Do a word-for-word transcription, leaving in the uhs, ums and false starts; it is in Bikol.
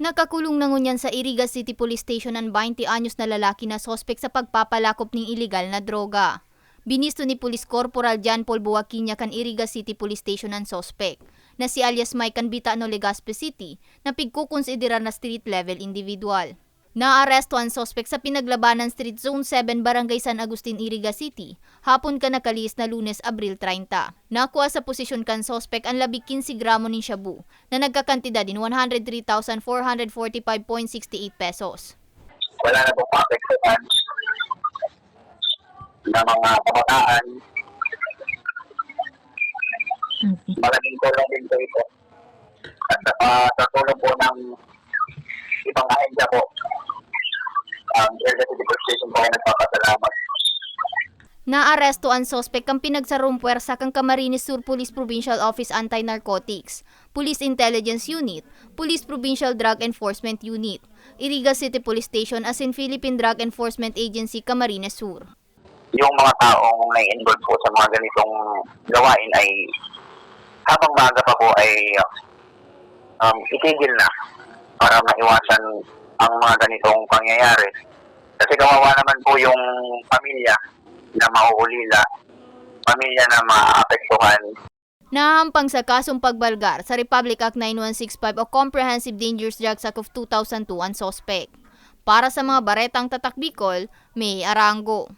Nakakulong na ngunyan sa Iriga City Police Station an baynte anyos na lalaki na suspek sa pagpapalakop nin iligal na droga. Binisto ni Police Corporal John Paul Buaquiña kan Iriga City Police Station an suspek, na si alias Mike kan Bitano, Legazpi City, na pigkokonsiderar na street level individual. Naaresto an suspek sa Pinaglabanan Street, Zone seven, Barangay San Agustin, Iriga City, hapon kan nakalihis na Lunes, Abril treinta. Nakua sa posesyon kan suspek an labi quince gramo nin shabu na nagkakantidad nin one hundred three thousand four hundred forty-five point six eight pesos. Wala na pong maapektuhan na mga kabataan. Okay. Malaking tulong din po ito. At saka sa tulong po ng ibang ahensya po, ang Iriga City Police Station po ay nagpapasalamat. Naaresto an suspek kan pinagsarong puwersa kan Camarines Sur Police Provincial Office Anti-Narcotics, Police Intelligence Unit, Police Provincial Drug Enforcement Unit, Iriga City Police Station asin Philippine Drug Enforcement Agency Camarines Sur. Yung mga taong nai-involve po sa mga ganitong gawain ay habang maaga pa po ay um, itigil na para maiwasan ang mga ganitong pangyayari. Kasi kawawa naman po yung pamilya na mauulila, pamilya na maapektuhan. Nahahampang sa kasong pagbalgar sa Republic Act nine one six five o Comprehensive Dangerous Drugs Act of two thousand two an suspek. Para sa mga baretang Tatak Bicol, May Arango.